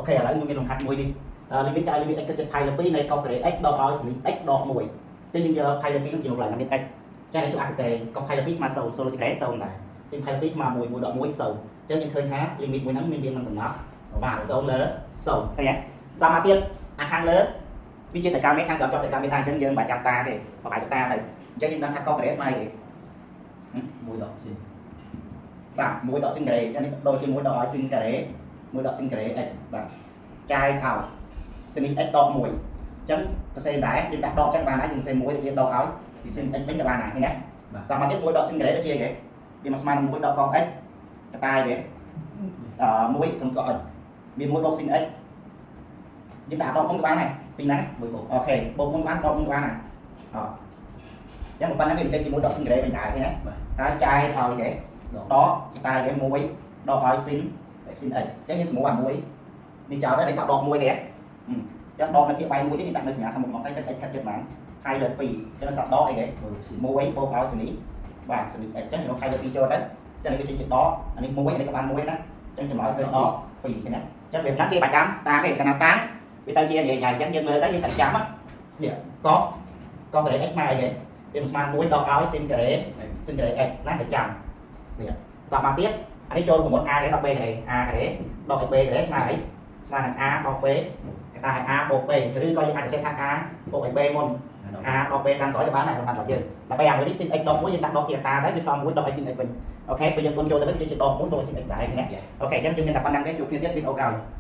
OK ឥឡូវខ្ញុំមានលំហាត់មួយនេះ limit ឲ្យ limit x ទៅជិត pi លើ2នៃកុសការ៉េ x ដកឲ្យ sin x ដក1អញ្ចឹងយើងយក pi លើ2នឹងជាកន្លែងមាន x ចានេះជួអាការ៉េកុស pi លើ2ស្មើ0 0ការ៉េ0ដែរ sin pi លើ2ស្មើ1 1ដក1 0អញ្ចឹងយើងឃើញថា limit មួយហ្នឹងមានរាងនឹងកំណត់បាទ0លើ0ឃើញទេតមកទៀតអាខាងលើវាជាតកាមេខាងក្រោមជាប់តកាមេដែរអញ្ចឹងយើងមិនបាច់ចាំតាទេបបាយតាទៅអញ្ចឹងយើងដឹងថាកុសការ៉េស្មើអីគេ 1ដក sin បាទ1ដក sin ការ៉េអញ្ចឹងនេះដូចជា1ដកឲ្យ sin ការ៉េ1ដក sin ការ៉េ x បាទចែកឲ្យ sin x ដក1អញ្ចឹងសរសេរដែរយើងដាក់ដកអញ្ចឹងបានហើយយើងសរសេរ1ទៅជាដកឲ្យ sin x វិញក៏បានដែរឃើញទេតមកទៀត1ដក sin ការ៉េទៅជាអីគេវាមកស្មើនឹង1ដកកុស x កតាយគេអឺ1ក្នុងកុស x មាន1បូក sin x យើងដាក់ដកមុនក៏បានដែរពីរហ្នឹង 1បូក OK បូកមុនបានដកមុនបានដែរអអញ្ចឹងប៉ុណ្ណឹងវាចេញជាមួយដក sin ការ៉េវិញដែរឃើញទេហើយចែកឲ្យគេ ដក ដកតែគេមួយដកឲ្យ sin sin x អញ្ចឹងយើងស្រួលអាមួយនេះចោលទៅនេះសក់ដកមួយគេអញ្ចឹងដកនៅភាគបាយមួយទៀតនេះដាក់នៅសញ្ញាខាងមុខមកតែចឹង x ខិតចិត្តបាន pi លើ2អញ្ចឹងសក់ដកអីគេ 1បូក sin 1បូកឲ្យ sin នេះបាទ sin x អញ្ចឹងចំណុច pi លើ2ចូលទៅអញ្ចឹងនេះវាចេញជាដកអានេះ1អានេះក៏បាន1ណាអញ្ចឹងចម្លើយឃើញដក2ឃើញណាអញ្ចឹងវាមិនគេបាច់ចាំតាមទេកាលណាតាមវាទៅជានិយាយអញ្ចឹងយើងមើលទៅយើងត្រូវចាំនេះកកការ៉េ x ស្មើអីគេវាមិនស្មើ1ដកឲ្យ sin ការ៉េ sin ការ៉េ x ណាទៅចាំនេះតមកទៀតអានេះចូលរូបមន្ត a ការ៉េដក b ការ៉េ a ការ៉េដកឲ្យ b ការ៉េស្មើអីស្មើនឹង a ដក b កតាឲ្យ a បូក b ឬក៏យើងអាចសរសេរថា a បូកឲ្យ b មុន a ដក b តាមក្រោយក៏បានដែរតាមរបស់យើងដើម្បីអាមួយនេះ sin x ដក1យើងដាក់ដកជាកតាដែរវាសល់1ដកឲ្យ sin x វិញ OK ពេលយើងគុណចូលទៅវិញវាជាដក1ដក sin x ដែរណា OK អញ្ចឹងយើងមានតែប៉ុណ្្នឹងទេជួបគ្នាទៀតវីដេអូក្រោយ។